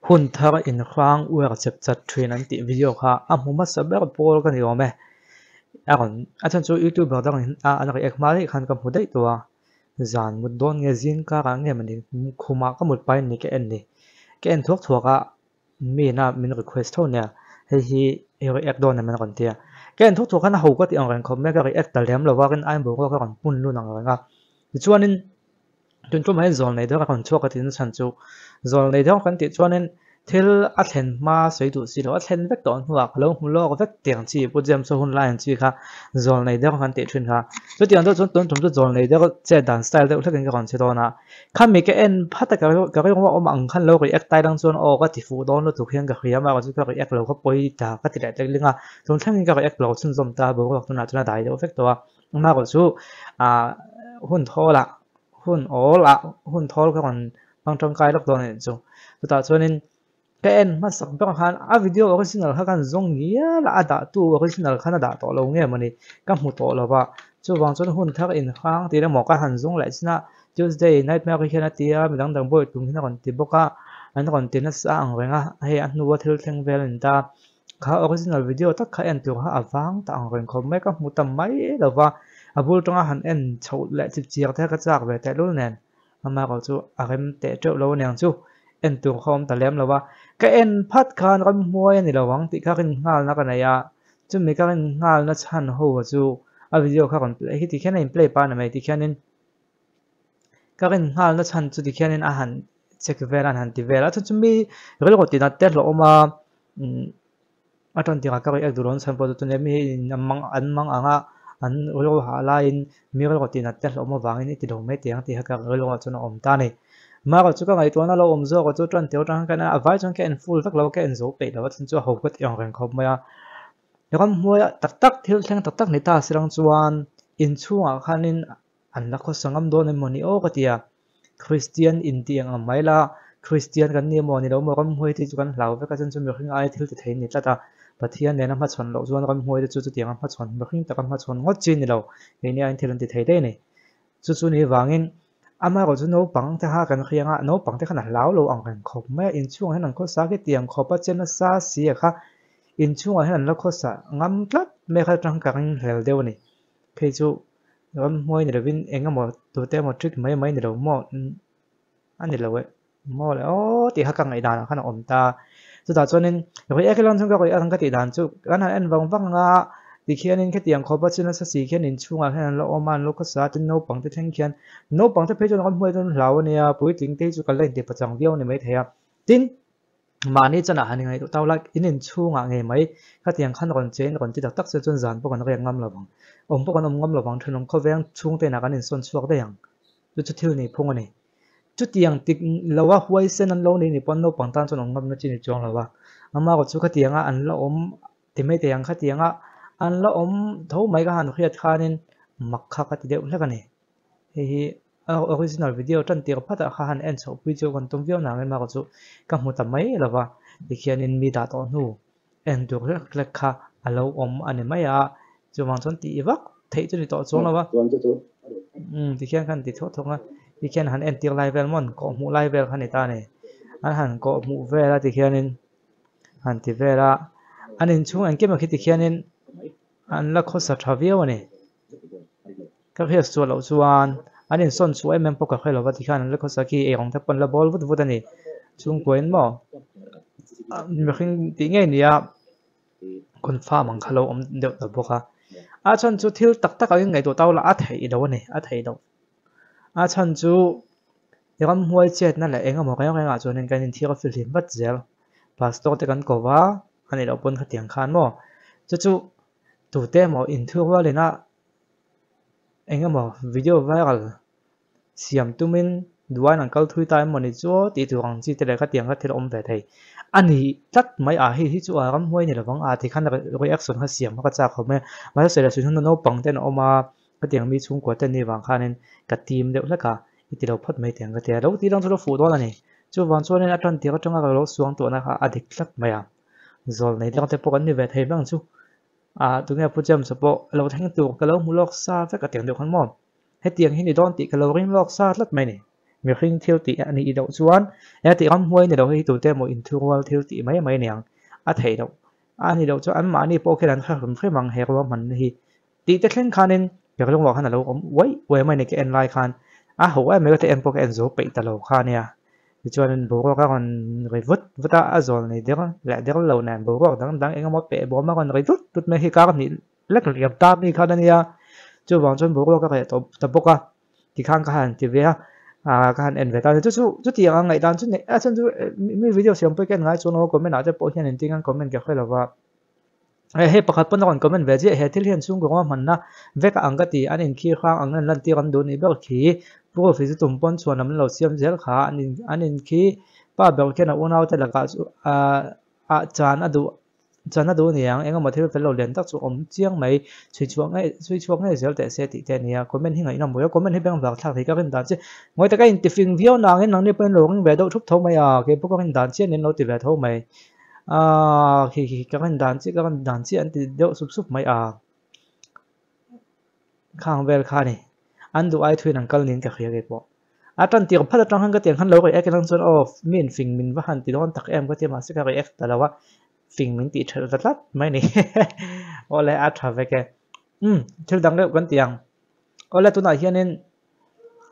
Hun thar inhrang uar chep chat thin an tih video kha a hmu hmasa ber pawl ka ni awm e. A rawn a chhan chu youtuber dang in a an react hma daih khan ka hmu daih tawh a. Zan mut dawn nge zing karah nge mawni khumah ka mut pahin ni ka en ni. Ka en thuak thuak a mi ina min request tho nia hei hi i react dawn em an rawn ti a. Ka en thuak thuak khan a ho ka tih ang reng khawp mai a ka react ta lem lo a rin aiin boruak a rawn hmun lun ang reng a. Tichuanin Tun tum hian zawl nei deuh a rawn chhuak a tihna chhan chu zawl nei deuh kan tih chuanin thil a thlen hma sawi duh si lo a thlen vek tawh hnuah ka lo hmu lawk vek tiang chi Pu James a hun lai ang chi kha zawl nei deuh kan tih thin kha. Chutiang deuh chuan tun tum chu zawl nei deuh chet dan style deuh hlekin ka rawn che dawn a. Khami ka en phat a ka rilru a awm ang khan lo react tai lang chuan aw ka ti fuh dawn lutuk hian ka hria amaherawhchu ka react lo kha pawi ta ka ti leh tlek ling a. Tun thlengin ka react lo chhunzawm ta boruak tunah chuan a dai deuh vek tawh a. Amaherawhchu ah hun thawl ah hun awl ah hun thawl ka rawn hmang tangkai lawk dawn a nih chu. Chutah chuanin ka en hmasak ber khan a video original kha khan zawng ngial a, a dah tu original khan a dah tawh lo nge mawni ka hmu tawh lo va. Chuvang chuan hun thar inhrang tih emaw ka han zawng leh chin a, Tuesday nightmare hian a ti a, midang dang bawi tum hian a rawn ti bawk a, an rawn ti nasa ang reng a, hei a hnua thil thleng vel a ni ta. Kha original video tak kha en tur kha a vang ta ang reng khawp mai, ka hmu ta mai lo va, a bul tanga han en chhoh leh chip chiar te ka chak ve tehlul nen amaherawh chu a rem teh teuh lo aniang chu en tur kha awm ta lem lo va, ka en phat khan ramhmuai a ni lo ang tih kha rin nghalna ka nei a, chumi ka rin nghalna chhan ho chu a video kha rawn play hi tikhian a in play pah a ni mai tikhianin ka rin nghalna chhan chu tikhianin a han check vel a an han ti vel a, chu chu mi rilru tinat te hlawh awm a. A tan tirah ka react duh lo an chhan pawh chu tuna mi in an mang an mang ang a an rilru hah laiin mi rilru tih nat te hlawm avangin i ti lo mai teh ang tih kha ka rilru ah chuan a awm ta a ni. Mahrawh chu ka ngaihtuahna lo awm zawk a chu tan tir atang khan ka en a a vai chuan ka en full vek lo a ka en zo peih lo a chhan chu a ho ka ti ang reng khawp mai a. Ramhnuai tak tak thil thleng tak tak ni ta si lang chuan inchhungah khanin An la khawsa ngam dawn em mawni aw ka ti a, Kristian intih ang ang mai la, Kristian kan ni emaw ni lo maw ramhuai te chu kan hlau vek a, chuan chu mihring aia thil ti thei a ni tlat a, Pathian nena hmachhawn loh chuan ramhuai te chu chutianga hmachhawn mihring taka hmachhawn ngawt chi a ni lo, keini aiin thil an ti thei daih a ni. Chu chu ni vangin amaherawh chu naupang te kha kan hriang a, naupang te khan a hlau lo ang reng khawp mai a, inchhungah hian an khawsa khi tiang khawp a che nasa si a kha inchhungah hian an la khawsa ngam tlat mai kha atang ka ringhlel deuh a ni. Phei chu ramhnuai ni lovin eng emaw tute emaw trick mai mai ni lo maw a ni lo e maw le aw tih kha ka ngaihdan ah khan a awm ta chutah chuanin react lam chuan ka react ang ka tih dan chu kan han en vang vang a tikhianin khetiang khawp a chin nasa si khian inchhungah hian an la awm a an lo khawsa a tin naupang te thleng khian naupang te phei chuan ramhnuai chu an hlau a nia puitling te hi chu kan la inti pachang viau a ni maithei a tin. Mahni chanah han ingaihtuah tau la, in inchhungah ngei mai khatiang khan rawn che in rawn ti tak tak se chuan zan pawh kan riak ngam lo vang. Awm pawh kan awm ngam lo vang, thenawm khawveng chhungte inah kan insawn chhuak daih ang. Chu chu thil nih phung a ni. Chutiang tik loa huaisen an lo nih ni pawh naupang tan chuan awm ngamna chi ni chuang lo va. Amaherawhchu chu khatianga an la awm ti mai thei ang, khatianga an la awm tho mai ka han hriat khanin mak kha ka ti deuh hlek a ni. Hei hi original video tan tir phat ah kha han en chhoh pui chu kan tum viau nangin marawh chu ka hmu ta mai lo va tikhianin mi dah tawh hnu en tur hlek hlek kha a lo awm a ni mai a chuvang chuan tih vak theih chu ni tawh chuang lo va tikhian khan ti thuak thuak a tikhian han entir lai vel maw an kawh hmuh lai vel kha a ni ta a ni an han kawh hmuh vel a tikhianin han ti vel a an inchhung engkim ah khi tikhianin an la khawsa tha viau a ni. Ka hriat suah loh chuan an insawn chhuah em em pawh ka hre lova tikhian an la khawsa khi eirawng te pawh an la bawl vut vut a ni. Chhungkuain maw mihring tih ngei nia confirm ang kha lo awm deuh ta bawk a. A chhan chu thil tak tak angin ngaihtuah tau la a theih loh a ni a theih loh. A chhan chu ramhuai chetna leh eng emaw reng rengah chuanin kan inthiar a fihlim vat zel. Pastor te kan ko va a nih loh pawn khatiang khan maw chu chu tute emaw inthu rualin a eng emaw video viral siam tumin duain an kal thui ta emaw ni chu aw tih tur ang chi te leh khatiang kha thil a awm ve thei a ni tlat mai a hei hi chu a ramhuai ni lovang a tikhan reaction kha siam kha ka chak awm e mahse sawi leh sawi hun naupang te an awm a khatiang mi chhungkua te an nih vang khanin ka tim deuh hlek a i ti lo phawt mai teh ang ka ti a lo tih lang chu lo fuh dawn a ni chuvang chuanin a tan tir atanga ka lo suang tawhna kha a dik tlat mai a. Zawl nei dang te pawh kan ni ve thei bang chu ah tunge Pu James a pawh a lo thleng tur ka lo hmu lawk sa vek a tiang deuh khan maw hetiang hi ni dawn tih ka lo ring lawk sa tlat mai ni. Mihring thil tih a nih loh chuan he tih ramhuai ni lo hi tute emaw inthurual thil tih mai mai niang a theih loh a nih loh chuan anmahni pawh khian an hre hrim hrim ang he ruahmanna hi tih te thleng khanin ka rilruah khan a lo awm uai uai mai ni ka en lai khan a ho em mai ka ti en pawh ka en zo peih ta lo kha nia tichuanin boruak a rawn ri vut vut a a zawl nei der leh der lo nen boruak dang dang eng emaw peh bawm a rawn ri vut vut mai hi kar hnih lek liam ta mi khan a nia chuvang chuan boruak a reh tawh ta bawk a. Tikhan ka han ti ve a, ah ka han en ve ta a ni. Chu chu chutiang a ngaihdan chu neih a chhan chu mi video siam pawh hi ka en ngai chuan aw comment ah te pawh hian engtin an comment ka hre lo va. Hei pakhat pawn a rawn comment ve chiah he thil hian chhungkaw ruah hmanna vek a ang ka ti an inkhir hrang ang an lantir an duh nih ber khi proof hi chu tum pawn chhuan lam lo siam zel kha an in an inkhi pa ber khian a unau te lakah chu ah ah chan a duh Chana duh niang, engemaw thil fel lo lian tak chu awm chiang mai, chhui chhuak ngei chhui chhuak ngei zel teh se tih te a nia, comment hi ngaihnawm mawih a, comment hi beng vak thlak thei ka rin dan che, ngawi taka inti fing viau nangin nangni pawhin lo ring ve deuh thup tho mai a, kei pawh ka rin dan chiah nen lo ti ve tho mai, aaa khi khi ka rin dan chiah ka rin dan chiah an ti deuh sup sup mai a, khang vel kha a ni, an duh ai thuin an kal niin ka hria kei pawh. A tan tir phat atang khan ka tiang khan lo react elang chuan aw mi in fing min va han ti dawn tak em ka ti a mahse ka react ta lo a fing min tih thelh ta tlat mai ni awle a tha vek e umm thil dang deuh kan ti ang awle tunah hianin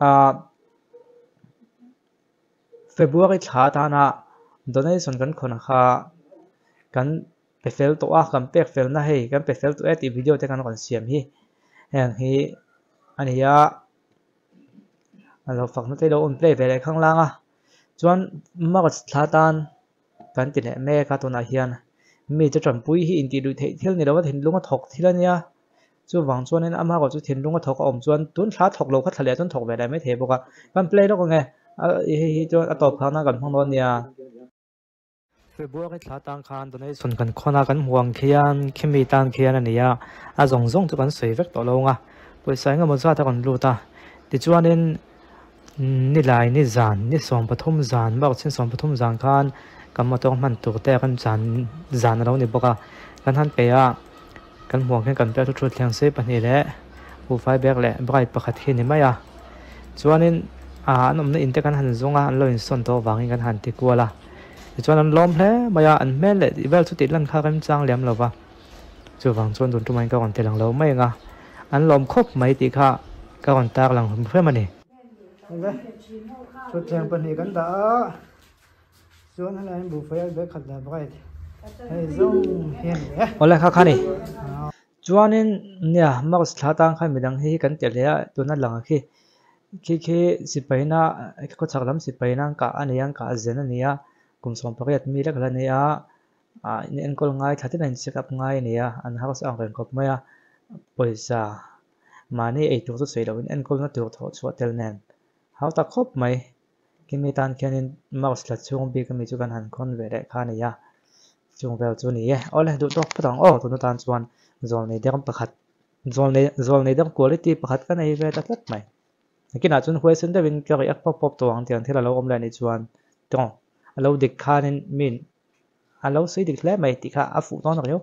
ah February thla atana donation kan khawn kha kan pe fel tawh a kan pek felna hei kan pe fel tawh e tih video te kan rawn siam hi heng hi a ni a. A lo fakna te lo awm play ve leh khang lang a chuan march thla tan kan ti leh mek a tunah hian mi te tanpui hi intih luih theih thil ni lo a thinlung a thawk thil a nia chuvang chuanin ama erawh chu thinlung a thawk a awm chuan tun thla thawk lo kha thla leh chuan thawk ve leh mai thei bawk a kan play lawk ang e hei hi chuan a tawp phahna kan hmang dawn nia. February thla tang khan donation kan khawn a, kan hmuh ang khian khimi tan khian a ni a, a zawng zawng chu kan sawi vek tawh lo ang a, pawisa eng emaw zat a rawn lut a, tichuanin nilai ni zan ni 13 zan March ni 13 zan khan kan motor hman tur te kan zan zan a lo ni bawk a, kan han pe a, kan hmuh ang khian kan pe a thu thutthleng sei pahnih leh buhfai bag leh bright pakhat khi a ni mai a, chuanin ah an awmna in te kan han zawng a, an lo insawn tawh avangin kan han ti kual a. Tichuan an lawm hle mai a, an hmel leh tih vel chu tih lan kha remchang liam lo va, chuvang chuan tun tumah in ka rawn ti lang lo mai ang a, an lawm khawp mai tih kha ka rawn tar lang hrim hrim a ni. Awle, thutthleng pahnih kan dah a, chuan helai hian buhfai a bag khat leh bright hei zawng hi a ni e. Awle kha kha ni. Chuanin nia March thla tang khan midang hi kan ti hle a, tuna lang khi khi khi sipaina khawchhak lam sipaina an kah a ni a, an kah zen a ni a, kum 18 mi lek la ni a, ah in enkawl ngai thla tin a in check up ngai a ni a, an harsa ang reng khawp mai a, pawisa mahni ei tur chu sawi loh in enkawlna tur thawh chhuah tel nen hau ta khawp mai. Kimi tan khianin March thla chhung bik ami chu kan han khawn ve leh kha a ni a, chung vel chu ni e. Awle duh tawk phawt ang aw tuna tan chuan zawlnei dang pakhat zawlnei zawlnei dang quality pakhat ka nei ve ta tlat mai. Nakinah chuan huaisen deuhin ka react pawp pawp tawh ang tiang thil a lo awm leh anih chuan tawng a lo dik khanin min a lo sawi dik hle mai tih kha a fuh dawn riau.